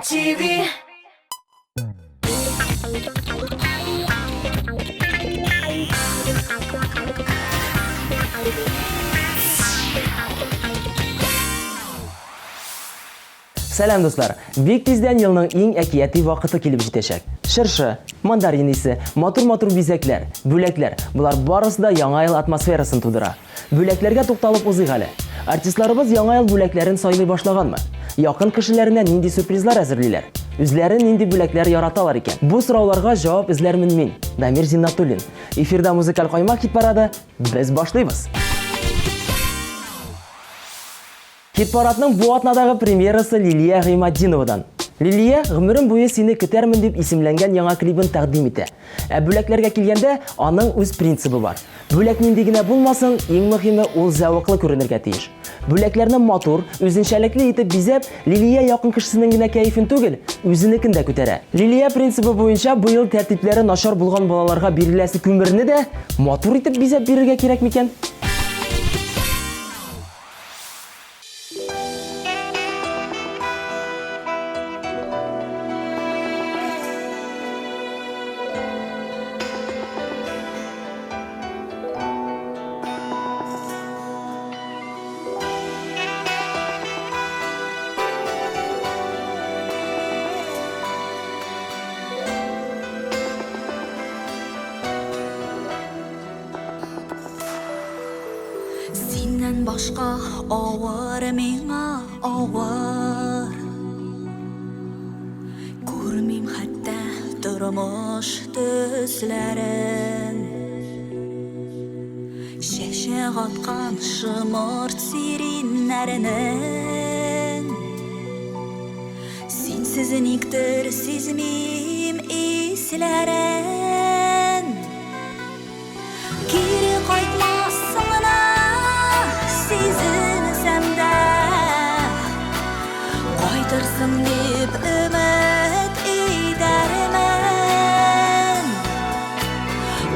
TV. Сәлам, дуслар! Бик тиздән елның иң әкияти вакыты килеп җитәчәк. Чыршы, мандарин исе, матур-матур бизәкләр, бүләкләр, болар барысы да яңа ел атмосферасын тудыра. Бүләкләргә тукталып узыйк әле. Артистларыбыз яңа ел бүләкләрен сайлый башлаганмы? Якын кешеләренә нинди сюрпризлар әзерлиләр? Үзләре нинди бүләкләр яраталар икән? Бу сорауларга җавап эзләрмен мин, Дамир Зиннатуллин. Эфирда музыкаль каймак хит-парады. Без башлыйбыз! Хит-парадның бу атнадагы премьерасы Лилия Гыйматдиновадан. Лилия Гомерем буе сине көтәрмен дип исемләнгән яңа клибын тәкъдим итә. Ә бүләкләргә килгәндә, аның үз принцибы бар. Бүләк нинди генә булмасын, иң мөһиме ул зәвыклы күренергә тиеш. Бүләкләрне матур, үзенчәлекле итеп бизәп, Лилия якын кешесенең генә кәефен түгел, үзенекен дә күтәрә. Лилия принцибы буенча быел тәртипләре начар булган балаларга биреләсе күмерне дә матур итеп бизәп бирергә кирәк микән? Синнән башка авыр миңа авыр Күрмим хәтта тормыш төсләрен Чәчәк аткан шомырт сириннәрнең Синсез никтер сизмим исләрен Кире кайтмассыңны сизенсәм дә, Кайтырсың дип өмет итәрмен.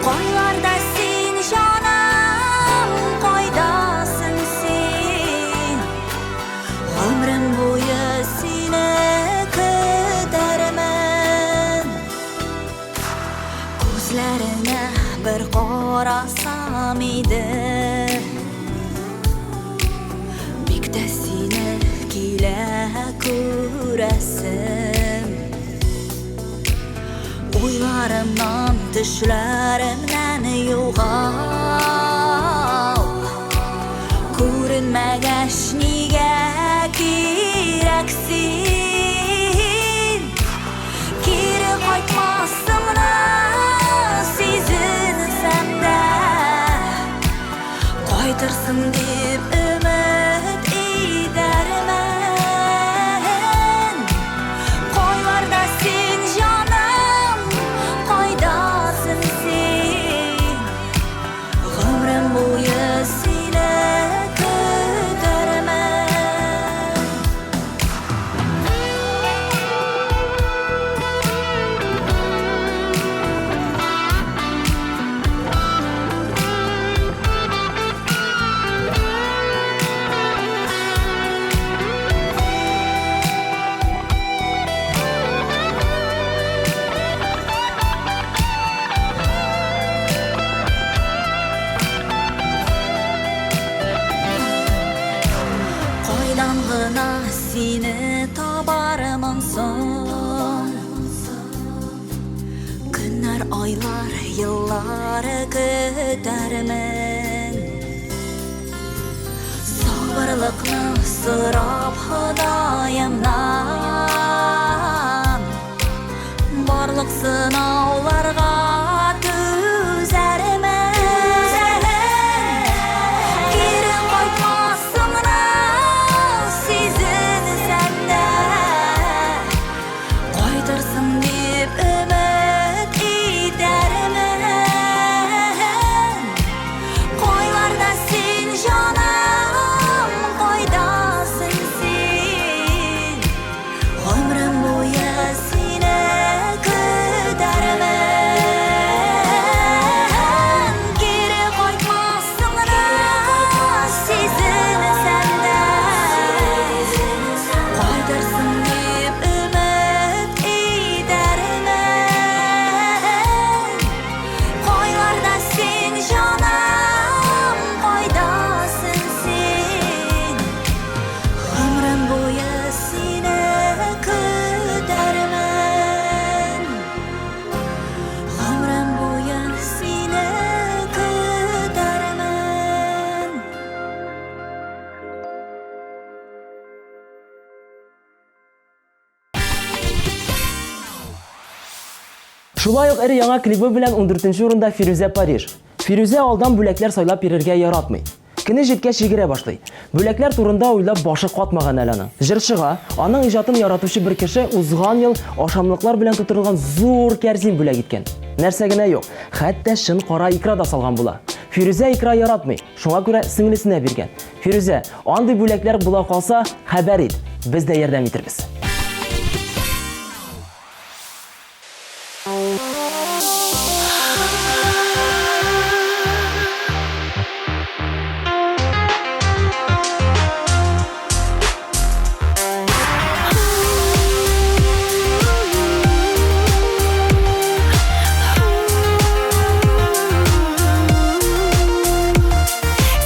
Кайларда син, җаным, кайдасың син? Гомрем буе сине көтәрмен. Күзләреңә бер карасам иде Бик тә сине килә күрәсем Уйларымнан, төшләремнән югал Күренмәгәч нигә кирәк син Кире кайтмасыңны сизенсәм дә, Кайтырсың дип өмет итәрмен. Кайларда син, җаным, кайдасың син? Гомрем буе сине көтәрмен. Кайдан гына сине табармын соң? Көннәр, айлар, еллар көтәрмен. Сабырлыкны сорап Ходаемнан. Барлык сынауларга түзәрмен. Кире кайтмасыңны сизенсәм дә, кайтырсың дип өмет итәрмен. Кайларда син, җаным, кайдасың син? Шулай ук өр-яңа клибы белән ундүртенче урында Фирүзә Париж. Фирүзә алдан бүләкләр сайлап йөрергә яратмый. Көне җиткәч йөгерә башлый. Бүләкләр турында уйлап башы катмаган әле аның. Җырчыга, аның иҗатын яратучы бер кеше узган ел ашамлыклар белән тутырылган зур кәрзин бүләк иткән. Нәрсә генә юк, хәтта чын кара икра да салган була. Фирүзә икра яратмый, шуңа күрә сеңлесенә биргән. Фирүзә, андый бүләкләр була калса, хәбәр ит, без дә ярдәм итербез.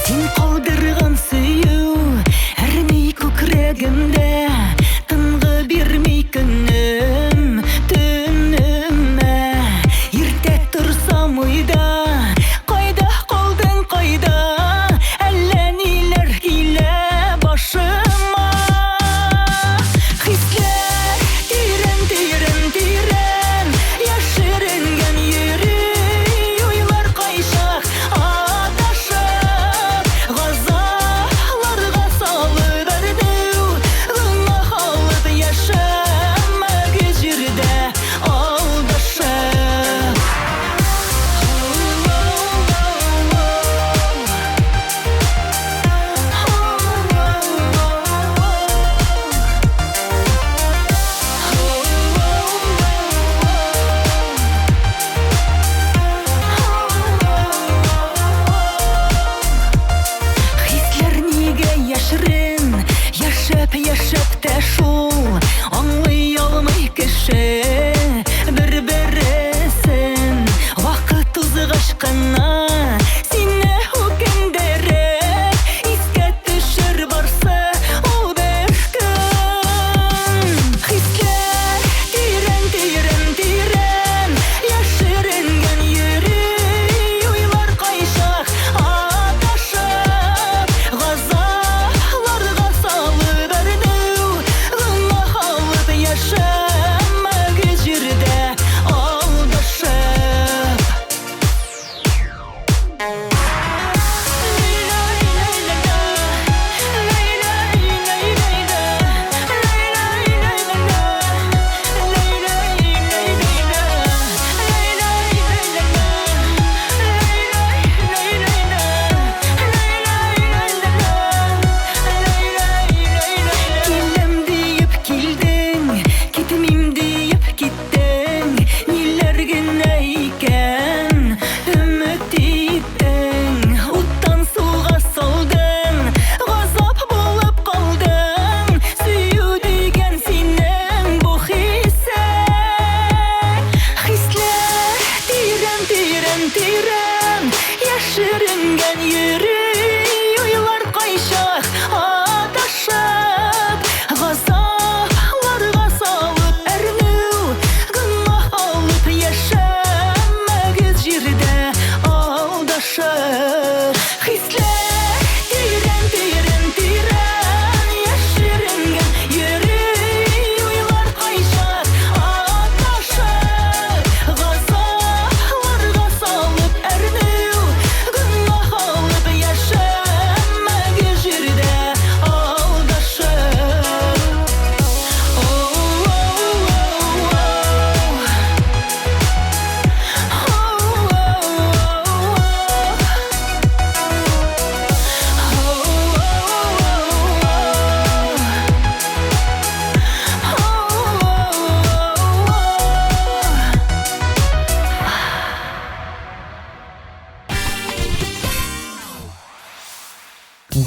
Син калдырган сөю әрни күкрәгемдә Тынгы бирми көнем, төнемә Иртә торсам уйда, кайда калдың, кайда Әллә ниләр килә башыма Хисләр тирән, тирән, тирән Яшеренгән йөри уйлар кайчак Адашып газапларга салып әрнү Гөнаһ алып яшәмәгез җирдә алдашып. Хисләр нигә яшерен? Яшәп, яшәп тә шул Аңлый алмый кеше бер-бересен. Вакыт узгач кына сине үкендереп Искә төшер барсы ул бер көн. Хисләр тирән, тирән, тирән Яшеренгән йөри уйлар кайчак Адашып газапларга салып әрнү Гөнаһ алып яшәмәгез җирдә алдашып. Киләм диеп килдең, китмим диеп киттең, ниләр генә икән өмет иттең, уттан суга салдың, газап булып калдың, сөю дигән синең бу хисең. Хисләр тирән, тирән, тирән яшеренгән йөри уйлар кайчак адашып газапларга салып әрнү гөнаһ алып яшәмәгез җирдә алдашып. Хисләр тирән, тирән, тирән яшеренгән йөри уйлар кайчак адашып газапларга салып әрнү гөнаһ алып яшәмәгез җирдә алдашып.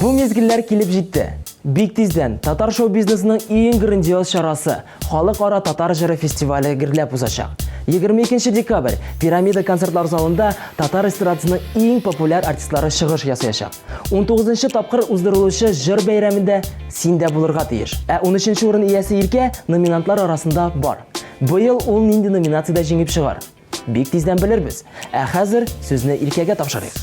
Бу мизгелләр килеп җитте. Бик тиздән татар шоу-бизнесының иң грандиоз чарасы Халыкара татар җыры фестивале гөрләп узачак. 22 декабрь Пирамида концертлар залында татар эстрадасының иң популяр артистлары чыгыш ясаячак. 19 тапкыр уздырылучы җыр бәйрәмендә син дә булырга тиеш. Ә 13 урын иясе Иркә номинантлар арасында бар. Быел ул нинди номинациядә җиңеп чыгар? Бик тиздән белербез. Ә хәзер сүзне Иркәгә тапшырыйк.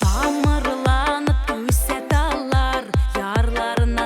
Тамырланып үсә таллар, ярларына.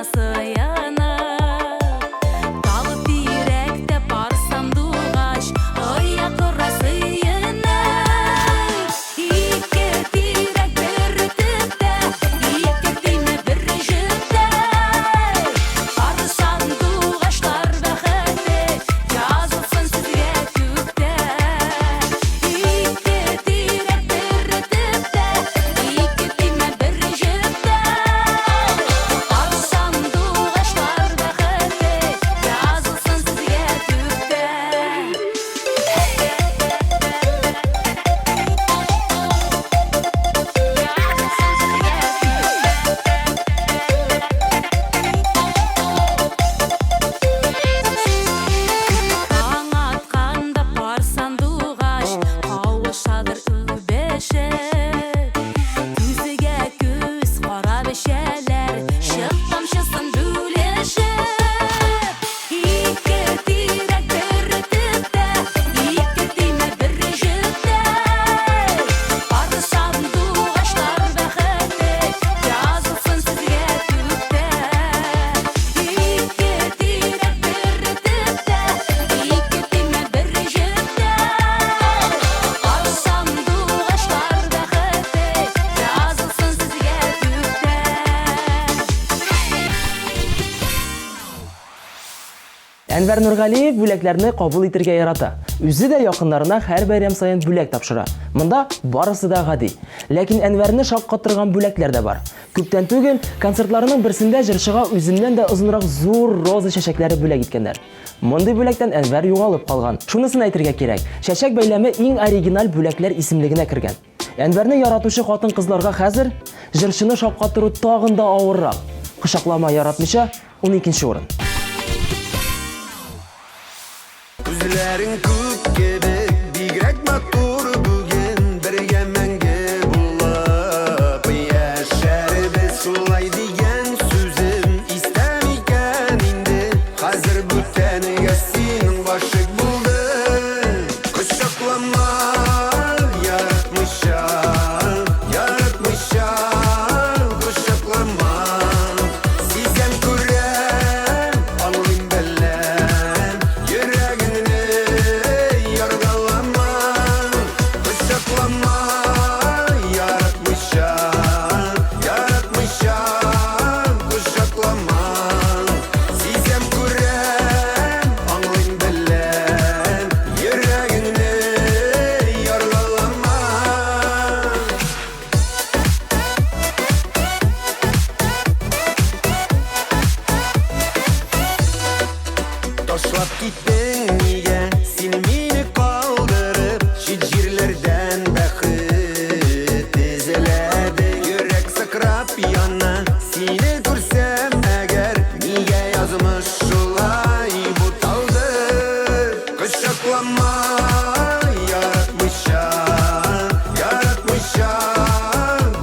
Әнвәр Нургалиев бүләкләрне кабул итергә ярата. Үзе дә якыннарына һәр бәйрәм саен бүләк тапшыра. Монда барысы да гади. Ләкин Әнвәрне шаккатырган бүләкләр дә бар. Күптән түгел концертларының берсендә җырчыга үзеннән дә озынрак зур роза чәчәкләре бүләк иткәннәр. Мондый бүләктән Әнвәр югалып калган. Шунысын әйтергә кирәк, чәчәк бәйләме иң оригиналь бүләкләр исемлегенә кергән. Әнвәрне яратучы хатын-кызларга хәзер җырчыны шаккатыру тагын да авыррак. Кочаклама яратмыйча, уникенче урын. Күзләрең күк кебек, бигрәк матур бүген бергә мәңге булып яшәрбез. Шулай дигән сүзем истә микән инде? Хәзер бүтәнгә син гашыйк булдың. Кочаклама, яратмыйча, яратмыйча, кочаклама. Сизәм, күрәм, аңлыйм, беләм, йөрәгеңне яргалама. Кочаклама, яратмыйча, яратмыйча, кочаклама. Сизәм, күрәм, аңлыйм, беләм, йөрәгеңне яргалама. Ташлап киттең нигә син мине калдырып, чит җирләрдән бәхет эзләдең. Йөрәк сыкрап яна, сине күрсәм әгәр, нигә язмыш шулай буталды? Кочаклама, яратмыйча, яратмыйча,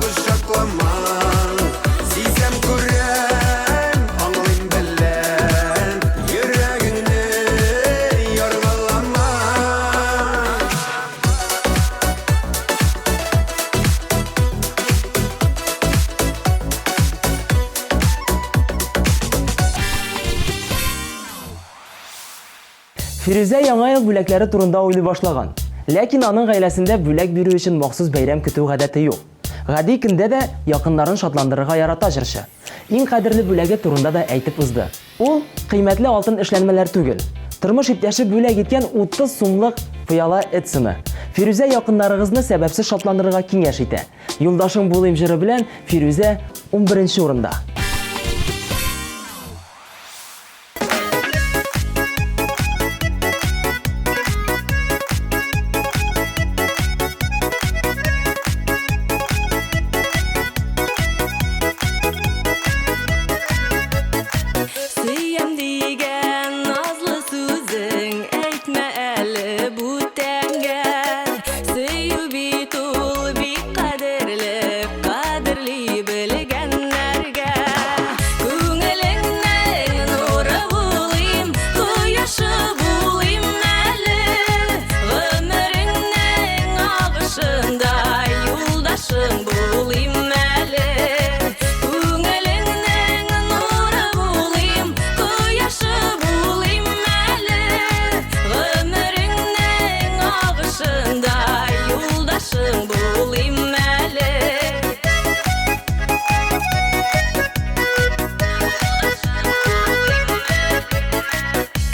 кочаклама. Сизәм, күрәм, аңлыйм, беләм, йөрәгеңне яргалама. Фирүзә Яңа ел бүләкләре турында уйлый башлаган. Ләкин аның гаиләсендә бүләк бирү өчен махсус бәйрәм көтү гадәте юк. Гади көндә дә якыннарын шатландырырга ярата җырчы. Иң кадерле бүләге турында да әйтеп узды. Ул, кыйммәтле алтын эшләнмәләр түгел. Тормыш иптәше бүләк иткән 30 сумлык пыяла эт сыны. Фирүзә якыннарыгызны сәбәпсез шатландырырга киңәш итә. Юлдашың булыйм җыры белән Фирүзә унберенче урында. Сөям дигән назлы сүзең әйтмә әле бүтәнгә. Сөю бит ул бик кадерле, кадерли белгәннәргә. Күңелеңнең нуры булыйм, кояшы булыйм әле. Гомереңнең агышында юлдашың булыйм әле. Күңелеңнең нуры булыйм, кояшы булыйм әле. Гомереңнең агышында юлдашың булыйм әле.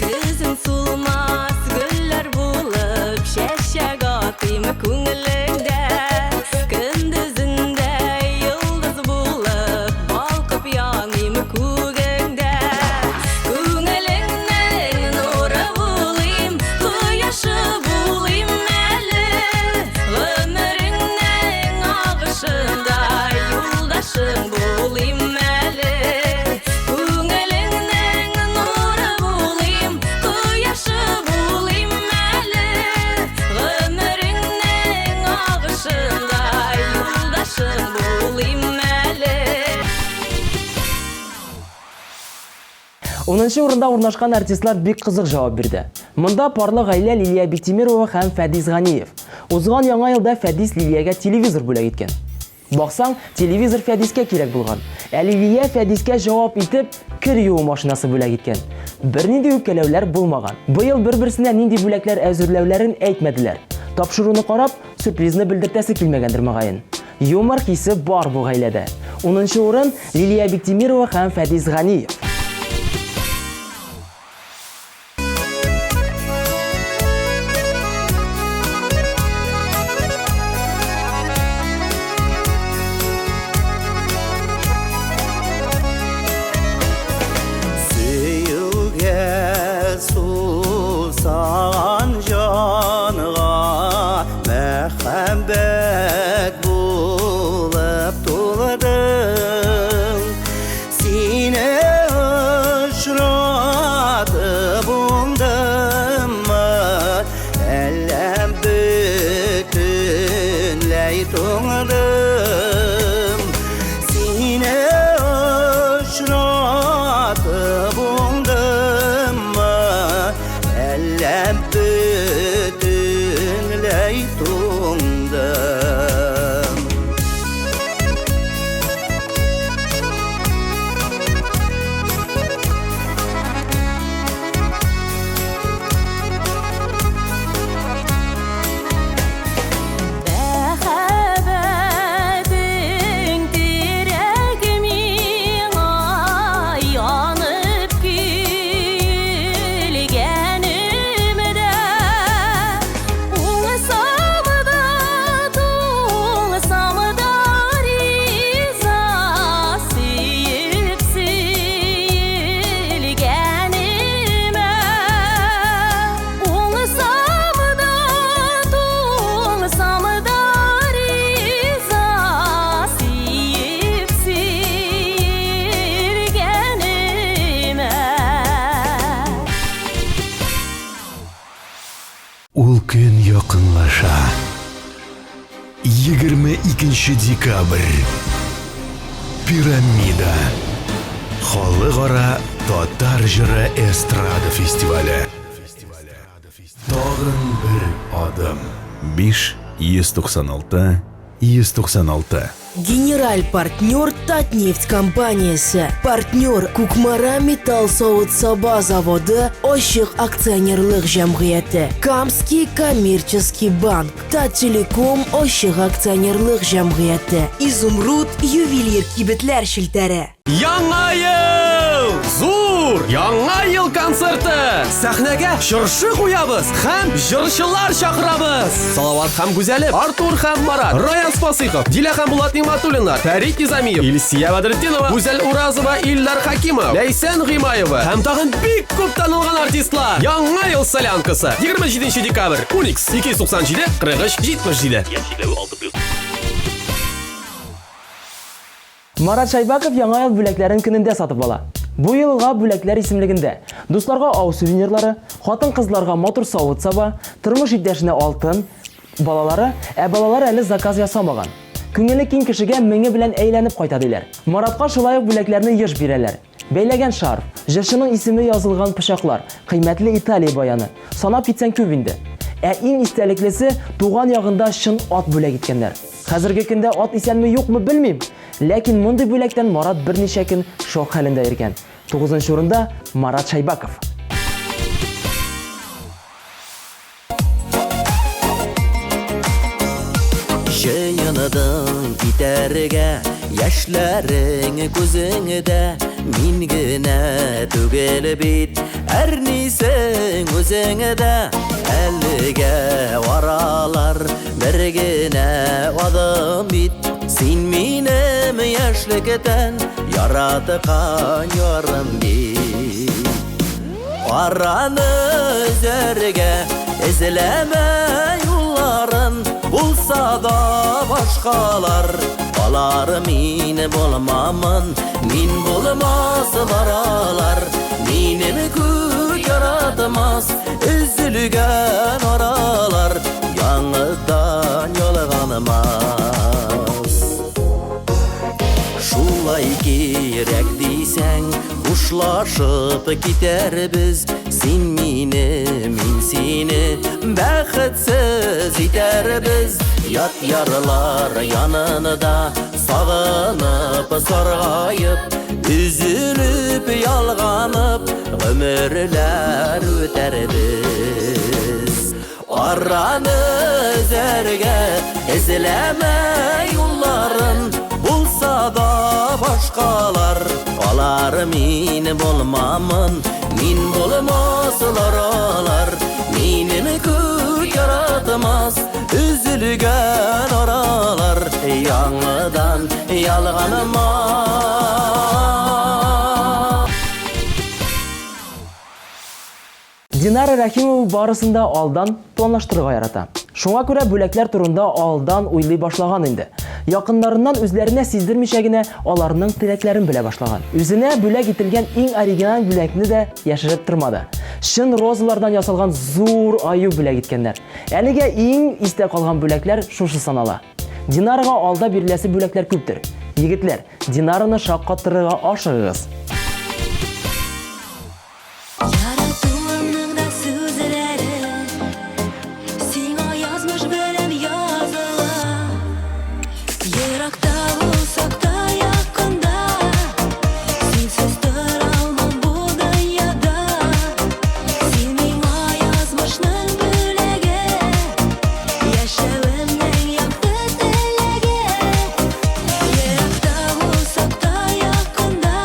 Көзен сулмас гөлләр булып чәчәк атыйм күңелеңдә. Көндезендә йолдыз булып балкып яныйм күгеңдә. Күңелеңнең нуры булыйм, кояшы булыйм әле. Гомереңнең агышында юлдашың булыйм әле. Күңелеңнең нуры булыйм, кояшы булыйм әле. Гомереңнең агышында юлдашың булыйм әле. Унынчы урында урнашкан артистлар бик кызык җавап бирде. Монда парлы гаилә Лилия Биктимирова һәм Фәдис Ганиев. Узган яңа елда Фәдис Лилиягә телевизор бүләк иткән. Баксаң, телевизор Фәдискә кирәк булган. Ә Лилия Фәдискә җавап итеп, кер юу машинасы бүләк иткән. Бернинди үпкәләүләр булмаган. Быел бер-берсенә нинди бүләкләр әзерләүләрен әйтмәделәр. Тапшыруны карап, сюрпризны белдертәсе килмәгәндер мөгаен. Юмор хисе бар бу гаиләдә. Унынчы урын Лилия Биктимирова һәм Фәдис Ганиев. 22 декабрь. Пирамида. Халыкара татар җыры эстрада фестивале. Тагын бер адым. 5 196 196. Генераль партнер Татнефть компаниясе. Партнер Кукмара металл савыт-саба заводы ачык акционерлык җәмгыяте. Камский коммерческий банк. Таттелеком ачык акционерлык җәмгыяте. Изумруд ювелир кибетләр челтәре. Яңа ел! Зур Яңа ел концерты! Сәхнәгә чыршы куябыз һәм җырчылар чакырабыз! Салават һәм Гүзәлем, Артур һәм Марат, Раян Спасыйков, Дилә һәм Булат Нигъмәтуллиннар, Фәрит Низамиев, Илсия Бәдретдинова, Гүзәл Уразова, Илдар Хакимов, Ләйсән Гыймаева һәм тагын бик күп танылган артистлар. Яңа ел солянкасы 27 декабрь, Уникс 297 43 77. Марат Шайбаков яңа ел бүләкләрен көнендә сатып ала. Бу елга бүләкләр исемлегендә дусларга ау сувенирлары, хатын-кызларга матур савыт-саба, тормыш иптәшенә алтын, балалары, ә балалар әле заказ ясамаган. Күңеле киң кешегә меңе белән әйләнеп кайта диләр. Маратка шулай ук бүләкләрне еш бирәләр. Бәйләгән шарф, җырчының исеме язылган пычаклар, кыйммәтле Италия баяны. Санап китсәң күп инде. Ә иң истәлеклесе, туган ягында чын ат бүләк иткәннәр. Хәзерге көндә ат исәнме юкмы белмим, ләкин мондый бүләктән Марат берничә көн шок хәлендә йөргән. Тугызынчы урында Марат Шайбаков. Җыеныдың китәргә, яшьләрең күзеңдә, мин генә түгел бит, әрнисең үзеңдә. Әлегә аралар бер генә адым бит, син минем яшьлектән яраткан ярым бит. Араны өзәргә эзләмә юлларын, булса да башкалар, алар мин булмамын, мин булмаслар алар, минем күк яратмас, өзелгән аралар, яңадан ялганмас. Шулай кирәк дисәң, хушлашып китәрбез, син мине, мин сине бәхетсез итәрбез. Ят ярлар янында сагынып, саргаеп, өзелеп, ялганып, гомерләр үтәрбез. Араны өзәргә эзләмә юлларын, булса да башкалар, алар мин булмамын, мин булмаслар алар, минем күк яратмас, өзелгән аралар, яңадан ялганмас. Динара Рәхимова барысын да алдан планлаштырырга ярата. Шуңа күрә бүләкләр турында алдан уйлый башлаган инде. Якыннарыннан үзләренә сиздермичә генә аларның теләкләрен белә башлаган. Үзенә бүләк ителгән иң оригиналь бүләкне дә яшереп тормады. Чын розалардан ясалган зур аю бүләк иткәннәр. Әлегә иң истә калган бүләкләр шушы санала. Динарага алда биреләсе бүләкләр күптер. Егетләр, Динараны шаккатырырга ашыгыгыз. Яратуымның да сүзләре Сиңа язмыш белән языла. Еракта булсак та якында, Синсез торалмам бу дөньяда. Син миңа язмышның бүләге, Яшәвемнең якты теләге. Еракта булсак та якында.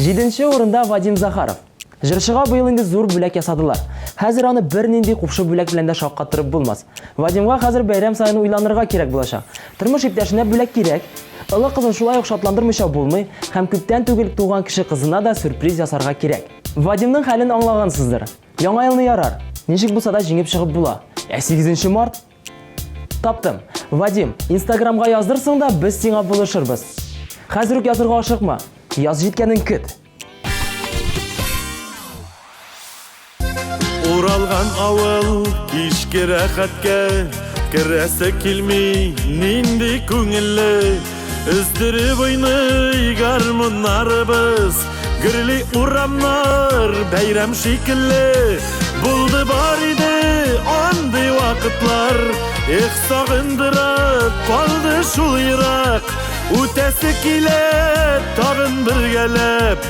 Җиденче урында Вадим Захаров. Җырчыга быел инде зур бүләк ясадылар. Хәзер аны бернинди купшы бүләк белән дә шаккатырып булмас. Вадимга хәзер бәйрәм саен уйланырга кирәк булачак. Тормыш иптәшенә бүләк кирәк. Олы кызын шулай ук шатландырмыйча булмый һәм күптән түгел туган кече кызына да сюрприз ясарга кирәк. Вадимның хәлен аңлагансыздыр. Яңа елны ярар, ничек булса да җиңеп чыгып була. Ә 8 март? Таптым. Вадим, Инстаграмга яздырсың да, без сиңа булышырбыз. Хәзер үк язырга ашыкма. Яз җиткәнен көт. Уралган авыл кичке рәхәткә Керәсе килми, нинди күңелле Өздереп уйный гармуннарыбыз Гөрли урамнар бәйрәм шикелле Булды бар иде андый вакытлар Эх, сагындыра калды шул ерак Үтәсе килә тагын бергәләп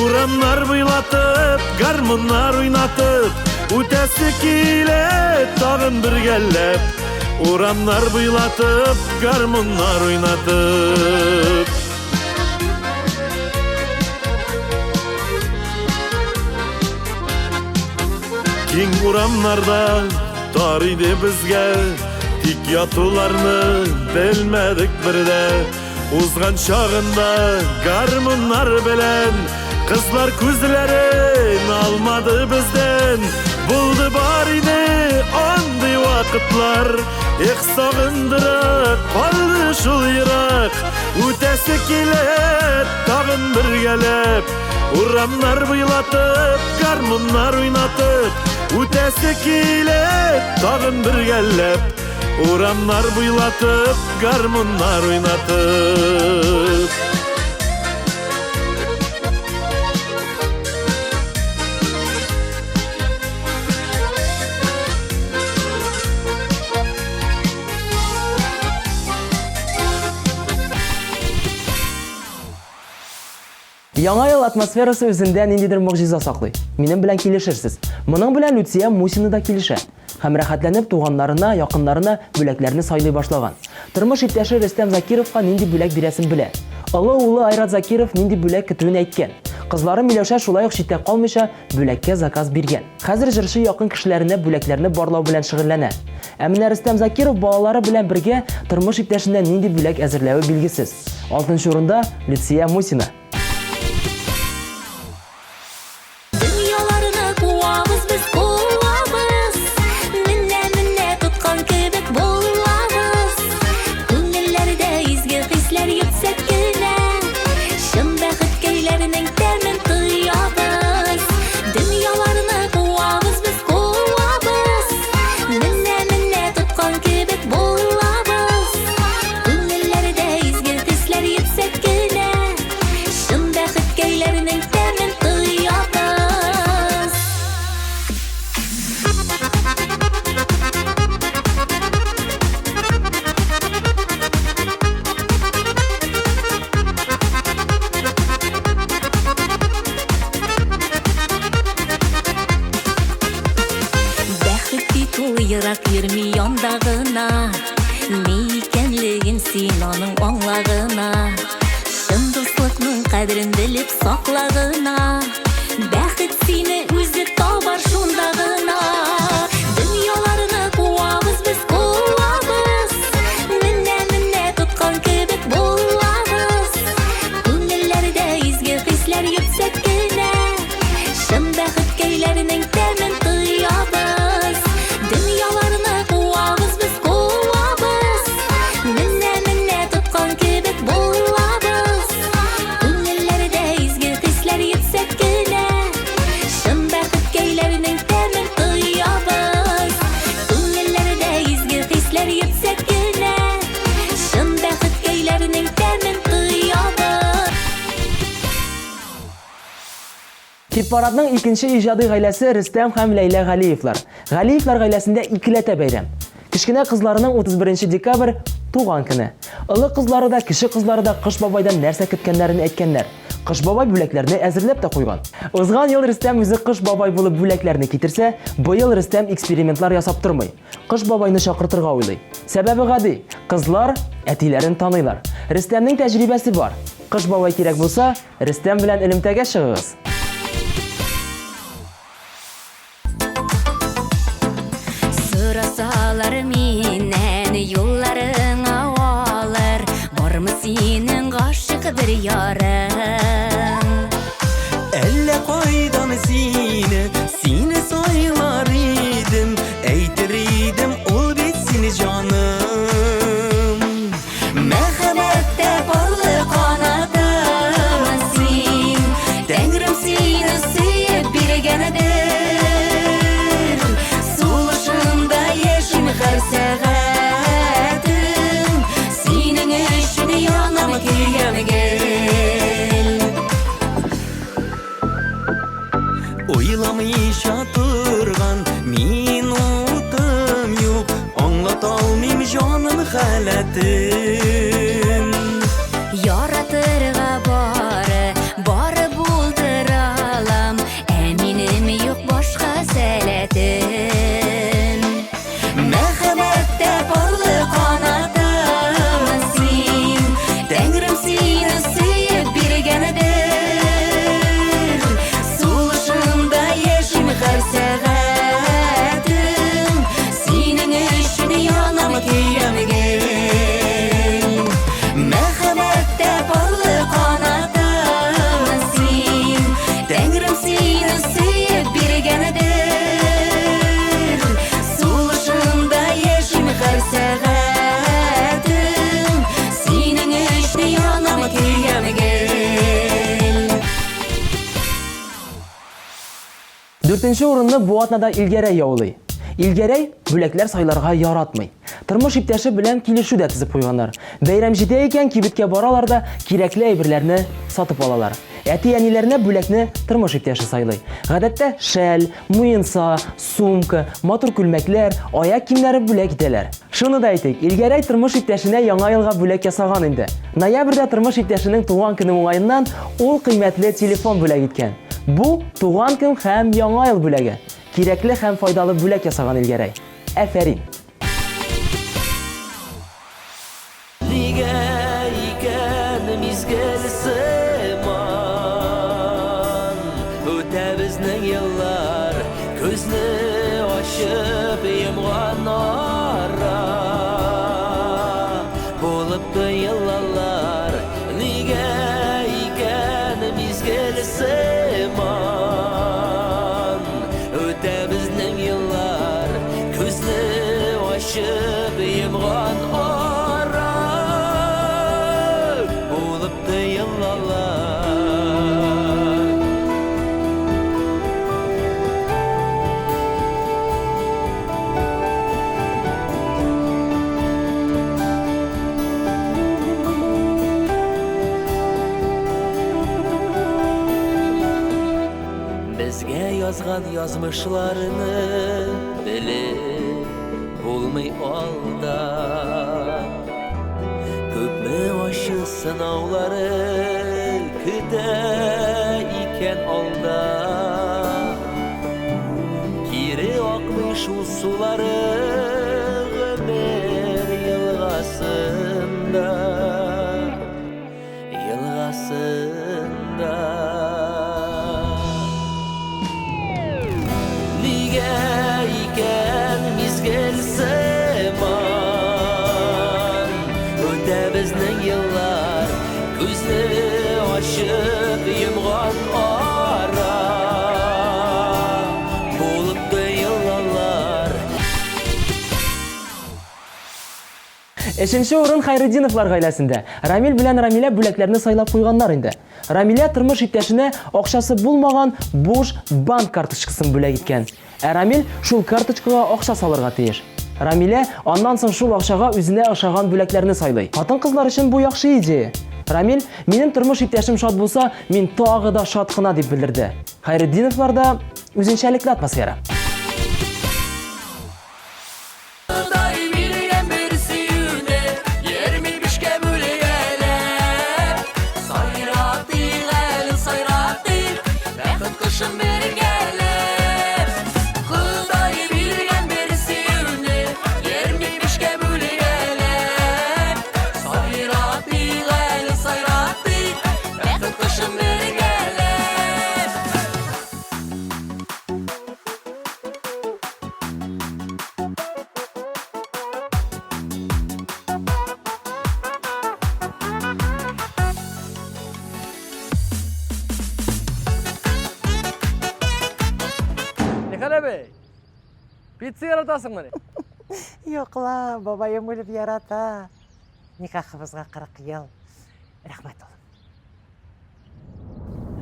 Урамнар буйлатып, гармуннар уйнатып Үтәсе килә тагын бергәләп Урамнар буйлатып, гармуннар уйнатып. Киң урамнарда тар иде безгә, тик ятуларны белмәдек бер дә. Узган чагында гармуннар белән кызлар күзләрен алмады бездән. Булды бар иде андый вакытлар, эх, сагындыра калды шул ерак. Үтәсе килә тагын бергәләп, урамнар буйлатып, гармуннар уйнатып. Үтәсе килә тагын бергәләп, Урамнар буйлатып, гармуннар уйнатып. Яңа ел атмосферасы үзендә ниндидер могҗиза саклый. Минем белән килешерсез. Моның белән Люция Мусина да килешә. Һәм рәхәтләнеп туганнарына, якыннарына бүләкләрне сайлый башлаган. Тормыш иптәше Рөстәм Закировка нинди бүләк бирәсен белә. Олы улы Айрат Закиров нинди бүләк көтүен әйткән. Кызлары Миләүшә шулай ук читтә калмыйча бүләккә заказ биргән. Хәзер җырчы якын кешеләренә бүләкләрне барлау белән шөгыльләнә. Ә менә Рөстәм Закиров балалары белән бергә тормыш иптәшенә нинди бүләк әзерләве билгесез. Алтынчы урында Люция Мусина. Дөньяларны куабыз без куабыз Менә менә тоткан кебек булабыз Күңелләрдә изге хисләр йөртсәк кенә Чын бәхеткәйләрнең тәмен тоябыз Дөньяларны куабыз без куабыз Менә менә тоткан кебек булабыз Күңелләрдә изге хисләр йөртсәк кенә Чын бәхеткәйләрнең тәмен тоябыз. Бәхет бит ул ерак йөрми янда гына. Ни икәнлеген син аның аңла гына. Чын дуслыкның кадерен белеп сакла гына. Бәхет сине үзе табар шунда гына. Дөньяларны куабыз без куабыз. Менә менә тоткан кебек булабыз. Күңелләрдә изге хисләр йөртсәк кенә. Чын бәхеткәйләрнең тәмен тоябыз. Дөньяларны куабыз без куабыз. Менә менә тоткан кебек булабыз. Күңелләрдә изге хисләр йөртсәк кенә. Чын бәхеткәйләрнең тәмен тоябыз. Күңелләрдә изге хисләр йөртсәк кенә. Чын бәхеткәйләрнең тәмен тоябыз. Хит-парадның икенче иҗади гаиләсе Рөстәм һәм Ләйлә Галиевлар. Галиевлар гаиләсендә икеләтә бәйрәм. Кечкенә кызларының 31 декабрь туган көне. Олы кызлары да, кече кызлары да Кыш бабайдан нәрсә көткәннәрен әйткәннәр. Кыш бабай бүләкләрне әзерләп тә куйган. Узган ел Рөстәм үзе Кыш бабай булып бүләкләрне китерсә, быел Рөстәм экспериментлар ясап тормый. Кыш бабайны чакыртырга уйлый. Сәбәбе гади, кызлар әтиләрен таныйлар. Рөстәмнең тәҗрибәсе бар. Кыш бабай кирәк булса, Рөстәм белән элемтәгә чыгыгыз. Сорасалар миннән юлларыңа алыр, бармы синең гашыйк бер ярың? Әллә кайдан сине, сине сайлар идем, әйтер идем, ул бит сине җаным. Мәхәббәттә парлы канатым син, Тәңрем сине сөеп биргәндер. Сулышымда яшим һәр сәгатем, Синең өчен янам көям гел. Уйламыйча торган минутым юк, Аңлата алмыйм җаным халәтен. Яратырга бары, бары булдыра алам, Ә минем юк башка сәләтем. Мәхәббәттә парлы канатым син, Тәңрем сине сөеп биргәндер. Сулышымда яшим һәр сәгатем, Синең өчен янам көям гел. Мәхәббәттә парлы канатым син, Тәңрем сине сөеп биргәндер. Сулышымда яшим һәр сәгатем, Синең өчен янам көям гел. Дүртенче урынны бу атнада Илгәрәй яулый. Илгәрәй бүләкләр сайларга яратмый. Тормыш иптәше белән килешү дә төзеп куйганнар. Бәйрәм җитә икән, кибеткә баралар да кирәкле әйберләрне сатып алалар. Әти-әниләренә бүләкне тормыш иптәше сайлый. Гадәттә шәл, муенса, сумка, матур күлмәкләр, аяк киемнәре бүләк итәләр. Шуны да әйтик, Илгәрәй тормыш иптәшенә Яңа елга бүләк ясаган инде. Ноябрьдә тормыш иптәшенең туган көне уңаеннан ул кыйммәтле телефон бүләк иткән. Бу, туган көн һәм Яңа ел бүләге. Кирәкле һәм файдалы бүләк ясаган Илгәрәй. Афәрин! Нигә икән мизгел сыман Үтә безнең еллар, Күзне ачып йомган ара Булып тоелалар. Нигә икән мизгел сыман Үтә безнең еллар, Күзне ачып йомган ара Булып тоелалар. Безгә язган язмышларны белеп булмый алда. Күпме ачы сынаулары көтә икән алда. Кире акмый шул сулары гомер елгасында, елгасында. Нигә икән мизгел сыман Үтә безнең еллар, Күзне ачып йомган ара Булып тоелалар. Өченче урын Хайретдиновлар гаиләсендә. Рамил белән Рамилә бүләкләрне сайлап куйганнар инде. Рамилә тормыш иптәшенә акчасы булмаган буш банк карточкасын бүләк иткән. Ә Рамил шул карточкага акча салырга тиеш. Рамилә аннан соң шул акчага үзенә ошаган бүләкләрне сайлый. Хатын-кызлар өчен бу яхшы идея. Рамил, минем тормыш иптәшем шат булса, мин тагы да шат кына, дип белдерде. Хайретдиновларда үзенчәлекле атмосфера. Ходай биргән бер сөюне 25-кә бүлгәләп. Сайратыйк әле, сайратыйк, бәхет кошын бергәләп. Ходай биргән бер сөюне 25-кә бүлгәләп. Сайратыйк әле, сайратыйк, Пицца яратасыңмыни? Юк ла, бабаем үлеп ярата. Никахыбызга 40 ел. Рәхмәт, улым.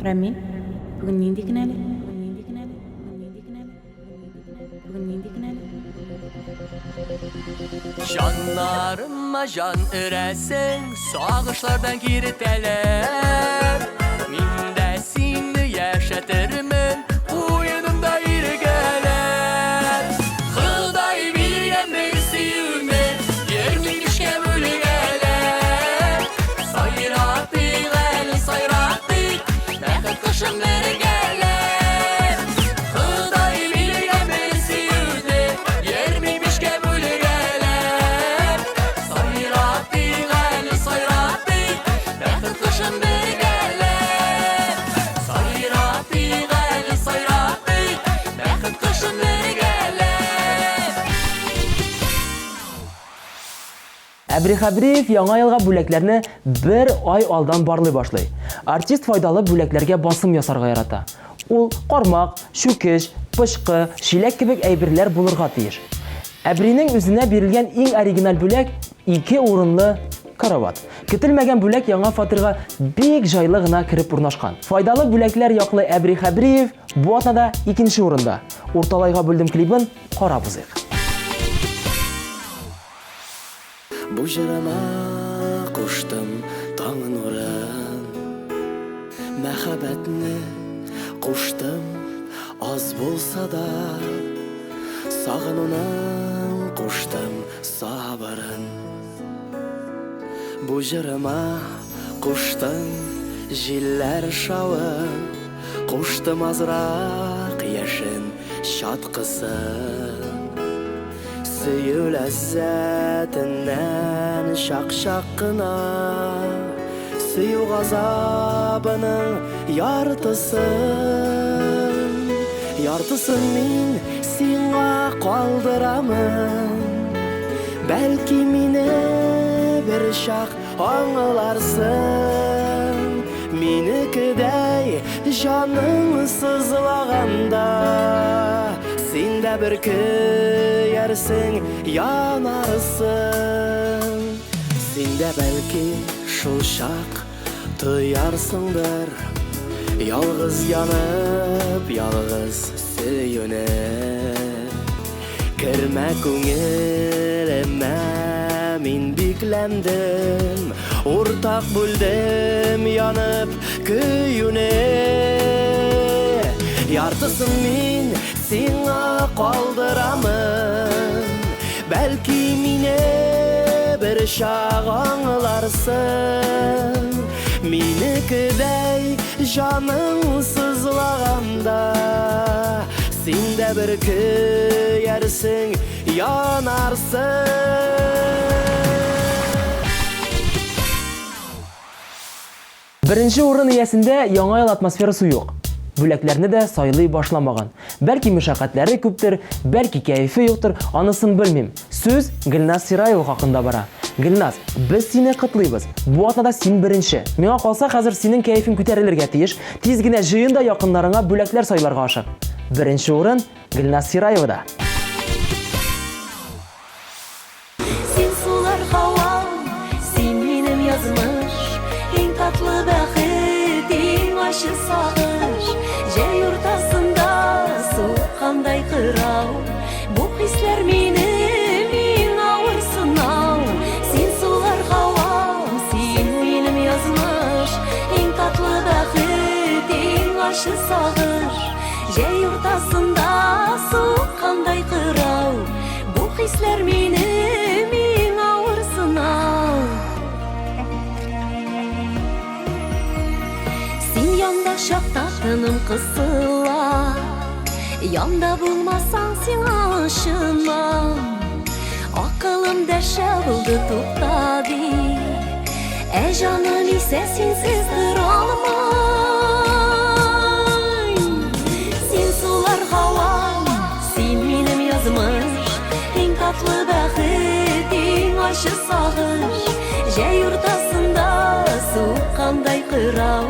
Рамил, бүген нинди көн әле? Бүген нинди көн әле? Бүген нинди көн әле? Бүген нинди көн әле? Җаннарыма җан өрәсең, сагышлардан киртәләр. Мин дә сине яшәтермен, куенымда иргәләп. Ходай биргән бер сөюне, 25-кә бүлгәләп. Сайратыйк әле, сайратыйк, бәхет кошын бергәләп. Ходай биргән бер сөюне, 25-кә бүлгәләп. Сайратыйк әле, сайратыйк, бәхет кошын бергәләп. Сайратыйк әле, сайратыйк, бәхет кошын бергәләп. Әбри Хәбриев яңа елга бүләкләрне бер ай алдан барлый башлый. Артист файдалы бүләкләргә басым ясарга ярата. Ул кармак, чүкеч, пычкы, чиләк кебек әйберләр булырга тиеш. Әбринең үзенә бирелгән иң оригиналь бүләк ике урынлы карават. Көтелмәгән бүләк яңа фатирга бик җайлы гына кереп урнашкан. Файдалы бүләкләр яклы Әбри Хәбриев бу атнада икенче урында. Урталайга бүлдем клибын карап узыйк. Бу җырыма куштым таң нурын, Мәхәббәтне куштым аз булса да, Сагынуның куштым сабырын. Бу җырыма куштым җилләр шавын, Куштым азрак яшен чаткысын. Сөю ләззәтеннән чак-чак кына, Сөю газабының яртысын. Яртысын мин сиңа калдырамын. Бәлки мине бер чак аңларсың. Минекедәй җаның сызлаганда, Син дә бер көярсең, янарсың. Син дә бәлки шул чак тоярсыңдыр, Ялгыз янып, ялгыз сөюне. Кермә күңелемә, мин бикләндем, Уртак бүлдем янып көюне. Яртысын мин сиңа калдырамын, Бәлки мине бер чак аңларсың. Минекедәй җаның сызлаганда, Син дә бер көярсең, янарсың. Беренче урын иясендә Яңа ел атмосферасы юк. Бүләкләрне дә сайлый башламаган. Бәлки мәшәкатьләре күптер, бәлки кәефе юктыр, анысын белмим. Сүз Гөлназ Сираева хакында бара. Гөлназ, без сине котлыйбыз. Бу атнада син беренче. Миңа калса, хәзер синең кәефең күтәрелергә тиеш. Тиз генә җыен да якыннарыңа бүләкләр сайларга ашык. Беренче урын Гөлназ Сираевада. Син сулар һавам, син минем язмыш, Иң татлы бәхет, иң ачы сагыш. Җәй уртасында суккандай кырау, Бу хисләр минем иң авыр сынау. Син сулар һавам, син минем язмыш, Иң татлы бәхет, иң ачы сагыш. Җәй уртасында суккандай кырау, Бу хисләр минем иң авыр сынау. Син янда чакта тыным кысыла, Янда булмасаң сиңа ышынмам. Акылым дәшә булды тукта ди, Ә җаным исә синсез тора алмый. Син сулар һавам, син минем язмыш, Иң татлы бәхет, иң ачы сагыш. Җәй уртасында суккандай кырау,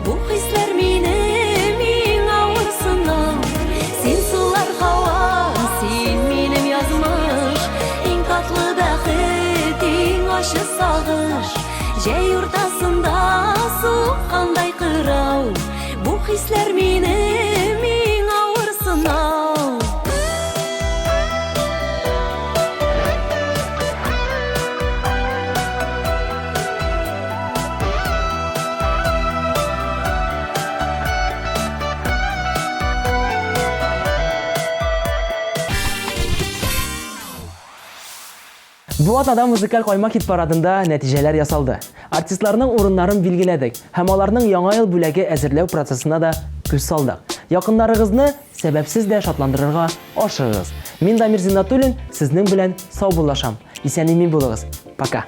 Бу хисләр минем иң авыр сынау. Син сулар һавам, син ачы сагыш. Җәй уртасында суккандай кырау. Бу хисләр минем иң авыр сынау. Бу атнада музыкаль каймак хит-парадында нәтиҗәләр ясалды. Артистларның урыннарын билгеләдек һәм аларның Яңа ел бүләге әзерләү процессына да күз салдык. Якыннарыгызны сәбәпсез дә шатландырырга ашыгыгыз. Мин Дамир Зиннатуллин, сезнең белән саубуллашам. Исән-имин булыгыз. Пока.